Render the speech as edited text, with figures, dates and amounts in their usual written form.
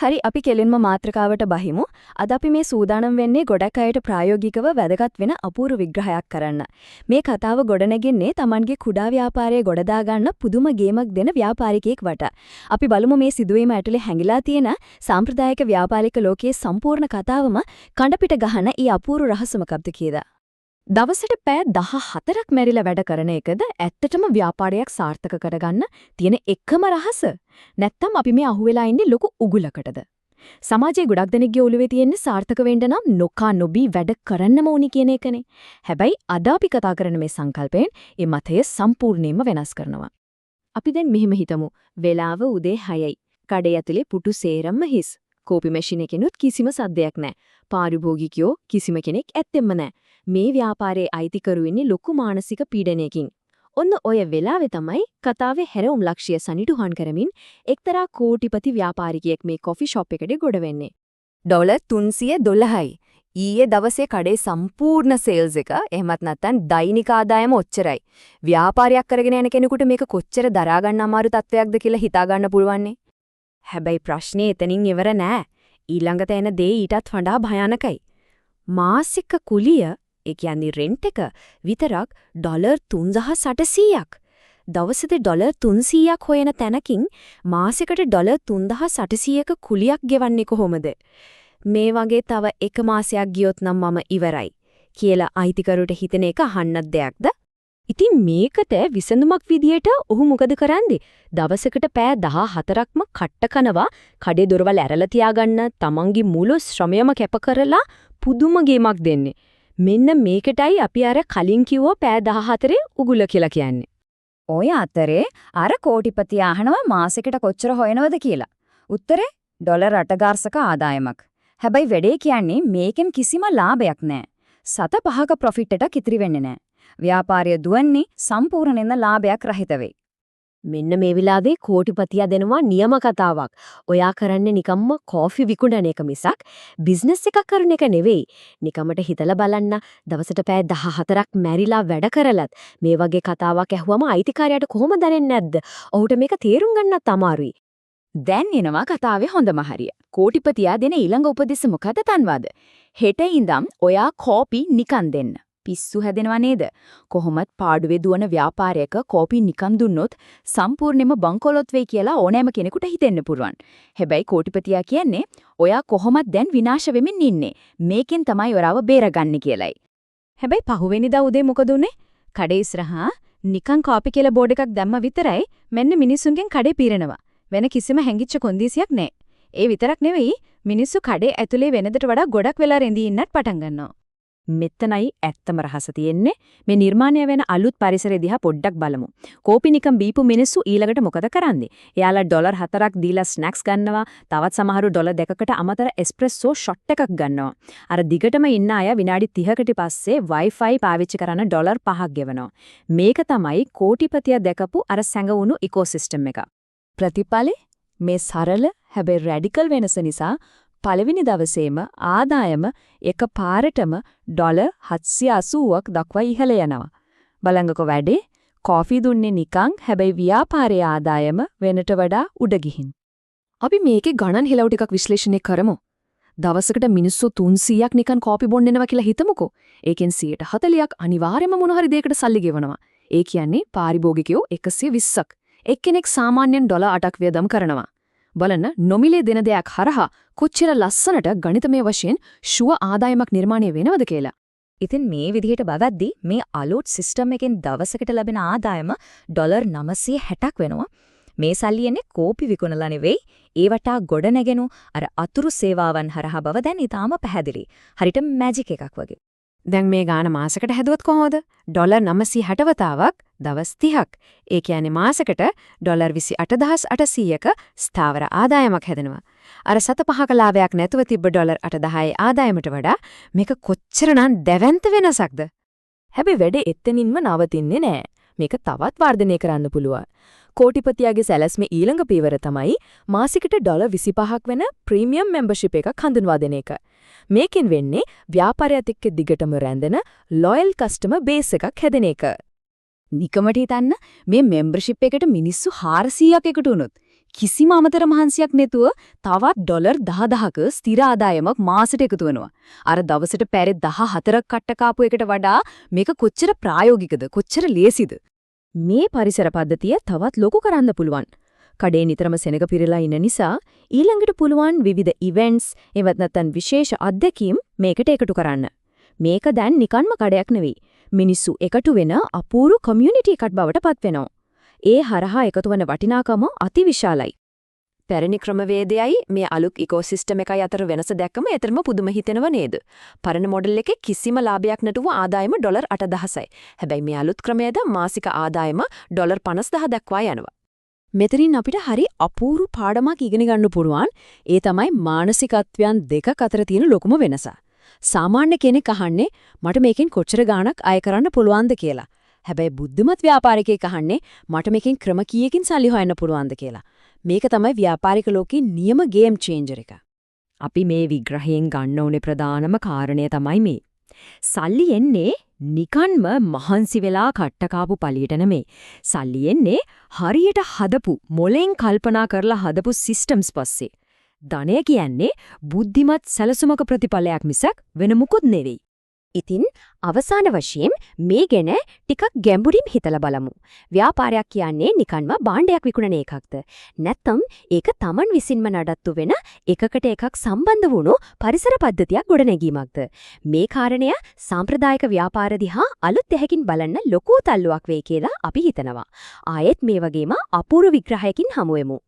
හරි, අපි කෙලින්ම මාතෘකාවට බහිමු. අද අපි මේ සූදානම් වෙන්නේ ගොඩක් අයට ප්‍රායෝගිකව වැදගත් වෙන අපූර්ව විග්‍රහයක් කරන්න. මේ කතාව ගොඩනැගෙන්නේ තමන්ගේ කුඩා ව්‍යාපාරය ගොඩදා ගන්න පුදුම ගේමක් දෙන ව්‍යාපාරිකයෙක් වට. අපි බලමු මේ සිදුවීම ඇතුලේ හැංගිලා තියෙන සාම්ප්‍රදායික ව්‍යාපාරික ලෝකයේ සම්පූර්ණ කතාවම කණ්ඩ පිට ගහන ඒ අපූර්ව රහස මොකක්ද කියලා. දවසට පැය 14ක් මැරිලා වැඩ කරන එකද ඇත්තටම ව්‍යාපාරයක් සාර්ථක කරගන්න තියෙන එකම රහස? නැත්තම් අපි මේ අහුවෙලා ඉන්නේ ලොකු උගුලකටද? සමාජයේ ගොඩක් දෙනෙක්ගේ ඔළුවේ තියෙන්නේ සාර්ථක වෙන්න නම් නොකා නොබී වැඩ කරන්නම ඕනි කියන එකනේ. හැබැයි අද අපි කතා කරන මේ සංකල්පයෙන් ඒ මතය සම්පූර්ණයෙන්ම වෙනස් කරනවා. අපි දැන් මෙහෙම හිතමු. වෙලාව උදේ 6යි. කඩේ ඇතුලේ පුටු සේරම හිස්. කෝපි මැෂින් එකෙනුත් කිසිම සද්දයක් නැහැ. පාරිභෝගිකයෝ කිසිම කෙනෙක් ඇත්තෙම නැහැ. මේ ව්‍යාපාරයේ අයිතිකරු ඉන්නේ ලොකු මානසික පීඩනයකින්. ඔන්න ඔය වෙලාවේ තමයි කතාවේ හැරවුම් ලක්ෂ්‍ය සනිටුහන් කරමින් එක්තරා කෝටිපති ව්‍යාපාරිකයෙක් මේ කොෆි ෂොප් එකට ගොඩ වෙන්නේ. ඩොලර් 312යි. ඊයේ දවසේ කඩේ සම්පූර්ණ සේල්ස් එක, එහෙමත් නැත්නම් දෛනික ආදායම ඔච්චරයි. ව්‍යාපාරයක් කරගෙන යන කෙනෙකුට මේක කොච්චර දරා ගන්න අමාරු තත්වයක්ද කියලා හිතා ගන්න පුළුවන්නේ. හැබැයි ප්‍රශ්නේ එතනින් ඉවර නෑ. ඊළඟට එන දේ ඊටත් වඩා භයානකයි. මාසික කුලිය, ඒ කියන්නේ රෙන්ට් එක විතරක් ඩොලර් 3800ක්. දවසට ඩොලර් 300ක් හොයන තැනකින් මාසෙකට ඩොලර් 3800ක කුලියක් ගෙවන්නේ කොහොමද? මේ වගේ තව එක මාසයක් ගියොත් නම් මම ඉවරයි කියලා අයිතිකරුට හිතෙන එක අහන්නත් දෙයක්ද? ඉතින් මේකට විසඳුමක් විදියට ඔහු මොකද කරන්නේ? දවසකට පැය 14ක්ම කට්ට කනවා, කඩේ දොරවල් ඇරලා තියාගන්න, තමන්ගේ මුළු ශ්‍රමයම කැප කරලා පුදුම ගේමක් දෙන්නේ. මෙන්න මේකටයි අපි අර කලින් කිව්ව පැය 14 උගුල කියලා කියන්නේ. ඔය අතරේ අර කෝටිපති අහනවා මාසෙකට කොච්චර හොයනවද කියලා. උත්තරේ ඩොලර් 8,000ක ආදායමක්. හැබැයි වැඩේ කියන්නේ මේකෙන් කිසිම ලාභයක් නෑ. සත පහක ප්‍රොෆිට් එකක් ඉතිරි වෙන්නේ නෑ. ව්‍යාපාරය දුවන්නේ සම්පූර්ණයෙන්ම ලාභයක් රහිත වෙයි. මෙන්න මේ වෙලාවේ කෝටිපතියා දෙනවා නියම කතාවක්. ඔයා කරන්නේ නිකම්ම කෝෆි විකුණන එක මිසක් බිස්නස් එකක් කරන එක නෙවෙයි. නිකමට හිතලා බලන්න, දවසට පැය 14ක් මැරිලා වැඩ කරලත් මේ වගේ කතාවක් ඇහුවම අයිතිකාරයාට කොහොම දැනෙන්නේ නැද්ද? ඔහුට මේක තේරුම් ගන්නත් අමාරුයි. දැන් එනවා කතාවේ හොඳම හරිය. කෝටිපතියා දෙන ඊළඟ උපදෙස මොකද දන්නවද? හෙට ඉඳන් ඔයා කෝපි නිකන් දෙන්න. පිස්සු හැදෙනවා නේද? කොහොමත් පාඩුවේ දුවන ව්‍යාපාරයක කෝපි නිකන් දුන්නොත් සම්පූර්ණයෙන්ම බංකොලොත් වෙයි කියලා ඕනෑම කෙනෙකුට හිතෙන්න පුළුවන්. හැබැයි කෝටිපතියා කියන්නේ ඔයා කොහොමත් දැන් විනාශ වෙමින් ඉන්නේ. මේකෙන් තමයි ඔයාව බේරගන්නේ කියලයි. හැබැයි පහුවෙනිදා උදේ මොකද උනේ? කඩේ ඉස්සරහා නිකන් කෝපි කියලා බෝඩ් එකක් දැම්ම විතරයි මෙන්න මිනිස්සුන්ගෙන් කඩේ පීරනවා. වෙන කිසිම හැංගිච්ච කොන්දේසියක් නැහැ. ඒ විතරක් නෙවෙයි, මිනිස්සු කඩේ ඇතුලේ වෙනදට වඩා ගොඩක් වෙලා රැඳී ඉන්නත් පටන් ගන්නවා. මෙතනයි ඇත්තම රහස තියෙන්නේ. මේ නිර්මාණය වෙන අලුත් පරිසරය දිහා පොඩ්ඩක් බලමු. කෝපි නිකන් බීපු මිනිස්සු ඊළඟට මොකද කරන්නේ? එයාලා ඩොලර් 4ක් දීලා ස්නැක්ස් ගන්නවා. තවත් සමහරු ඩොලර් 2කට අමතර එස්ප්‍රෙස්සෝ ෂොට් එකක් ගන්නවා. අර දිගටම ඉන්න අය විනාඩි 30කට පස්සේ Wi-Fi පාවිච්චි කරන ඩොලර් 5ක් ගෙවනවා. මේක තමයි කෝටිපතියා දැකපු අර සැඟවුණු ඉකෝසිස්ටම් එක. ප්‍රතිඵලේ මේ සරල හැබැයි රැඩිකල් වෙනස නිසා පළවෙනි දවසේම ආදායම එක පාරටම ඩොලර් 780ක් දක්වා ඉහළ යනවා. බලංගකො වැඩේ, කෝෆි දුන්නේ නිකන්, හැබැයි ව්‍යාපාරයේ ආදායම වෙනට වඩා උඩ ගිහින්. අපි මේකේ ගණන් හෙලව් ටිකක් විශ්ලේෂණය කරමු. දවසකට මිනිස්සු 300ක් නිකන් කෝපි බොන්න එනවා කියලා හිතමුකෝ. ඒකෙන් 140ක් අනිවාර්යයෙන්ම මොන හරි දෙයකට සල්ලි ගෙවනවා. ඒ කියන්නේ පාරිභෝගිකයෝ 120ක්. එක්කෙනෙක් සාමාන්‍යයෙන් ඩොලර් 8ක් වියදම් කරනවා. බලන්න, නොමිලේ දෙන දෙයක් හරහා කොච්චර ලස්සනට ගණිතමය වශයෙන් ෂුවර් ආදායමක් නිර්මාණය වෙනවද කියලා. ඉතින් මේ විදිහට බලද්දි මේ අලුත් සිස්ටම් එකෙන් දවසකට ලැබෙන ආදායම ඩොලර් 960ක් වෙනවා. මේ සල්ලි එන්නේ කෝපි විකුණලා නෙවෙයි, ඒ වටා ගොඩ නැගෙනු අර අතුරු සේවාවන් හරහා බව දැන් ඉතාම පැහැදිලි. හරියට මැජික් එකක් වගේ. දැන් මේ ගාන මාසෙකට හැදුවත් කොහොමද? ඩොලර් 960 වතාවක් දවස් 30ක්. ඒ කියන්නේ මාසෙකට ඩොලර් 28800ක ස්ථාවර ආදායමක් හැදෙනවා. අර සත පහක ලාභයක් නැතුව තිබ්බ ඩොලර් 8000 ආදායමට වඩා මේක කොච්චරනම් දැවැන්ත වෙනසක්ද? හැබැයි වැඩේ එතනින්ම නවතින්නේ නෑ. මේක තවත් වර්ධනය කරන්න පුළුවන්. කෝටිපතියාගේ සැලැස්මේ ඊළඟ පියවර තමයි මාසිකට ඩොලර් 25ක් වෙන ප්‍රීමියම් මෙම්බර්ෂිප් එකක් හඳුන්වා දෙන එක. මේකෙන් වෙන්නේ ව්‍යාපාරයත් එක්ක දිගටම රැඳෙන ලොයල් කස්ටමර් බේස් එකක් හැදෙන එක. නිකමට හිතන්න, මේ මෙම්බර්ෂිප් එකට මිනිස්සු 400ක් එකතු වුණොත් කිසිම අමතර මහන්සියක් නැතුව තවත් ඩොලර් 10000ක ස්ථිර ආදායමක් මාසෙට එකතු වෙනවා. අර දවසට පැය 14ක් කට්ට කාපු එකට වඩා මේක කොච්චර ප්‍රායෝගිකද, කොච්චර ලේසිද? මේ පරිසර පද්ධතිය තවත් ලොකු කරන්න පුළුවන්. කඩේ නිතරම සෙනග පිරලා ඉන්න නිසා ඊළඟට පුළුවන් විවිධ ඉවෙන්ට්ස් එවත් නැත්නම් විශේෂ අත්දැකීම් මේකට එකතු කරන්න. මේක දැන් නිකන්ම කඩයක් නෙවෙයි. මිනිස්සු එකතු වෙන අපූර්ව කමියුනිටි එකක් බවට පත් වෙනවා. ඒ හරහා එකතු වන වටිනාකම අතිවිශාලයි. පැරණි ක්‍රමවේදයයි මේ අලුත් ඉකෝසිස්ටම් එකයි අතර වෙනස දැක්කම එතරම් පුදුම හිතෙනව නේද? පරණ මොඩල් එකේ කිසිම ලාභයක් නැතුව ආදායම ඩොලර් 8000යි. හැබැයි මේ අලුත් ක්‍රමයේද මාසික ආදායම ඩොලර් 50000 දක්වා යනවා. මෙතනින් අපිට හරි අපූර්ව පාඩමක් ඉගෙන ගන්න පුළුවන්. ඒ තමයි මානසිකත්වයන් දෙකක් අතර තියෙන ලොකුම වෙනස. සාමාන්‍ය කෙනෙක් අහන්නේ මට මේකෙන් කොච්චර ගාණක් අය කරන්න පුළුවන්ද කියලා. හැබැයි බුද්ධිමත් ව්‍යාපාරිකයෙක් අහන්නේ මට මේකෙන් ක්‍රම කීයකින් සල්ලි හොයන්න පුළුවන්ද කියලා. මේක තමයි ව්‍යාපාරික ලෝකේ නියම ගේම් චේන්ජර් එක. අපි මේ විග්‍රහයෙන් ගන්න ඕනේ ප්‍රධානම කාරණය තමයි මේ. සල්ලි එන්නේ නිකන්ම මහන්සි වෙලා කට්ට කාපු පළියට නෙමෙයි. සල්ලි එන්නේ හරියට හදපු මොලෙන් කල්පනා කරලා හදපු සිස්ටම්ස් පස්සේ. ධනය කියන්නේ බුද්ධිමත් සැලසුමක ප්‍රතිඵලයක් මිසක් වෙන මුකුත් නෙවෙයි. ඉතින් අවසාන වශයෙන් මේ ගැන ටිකක් ගැඹුරින් හිතලා බලමු. ව්‍යාපාරයක් කියන්නේ නිකන්ම භාණ්ඩයක් විකුණන එකක්ද? නැත්නම් ඒක තමන් විසින්ම නඩත්තු වෙන එකකට එකක් සම්බන්ධ වුණු පරිසර පද්ධතියක් ගොඩනැගීමක්ද? මේ කාරණය සාම්ප්‍රදායික ව්‍යාපාර දිහා අලුත් ඇහැකින් බලන්න ලොකු තල්ලුවක් වෙයි කියලා අපි හිතනවා. ආයෙත් මේ වගේම අපූර්ව විග්‍රහයකින් හමු වෙමු.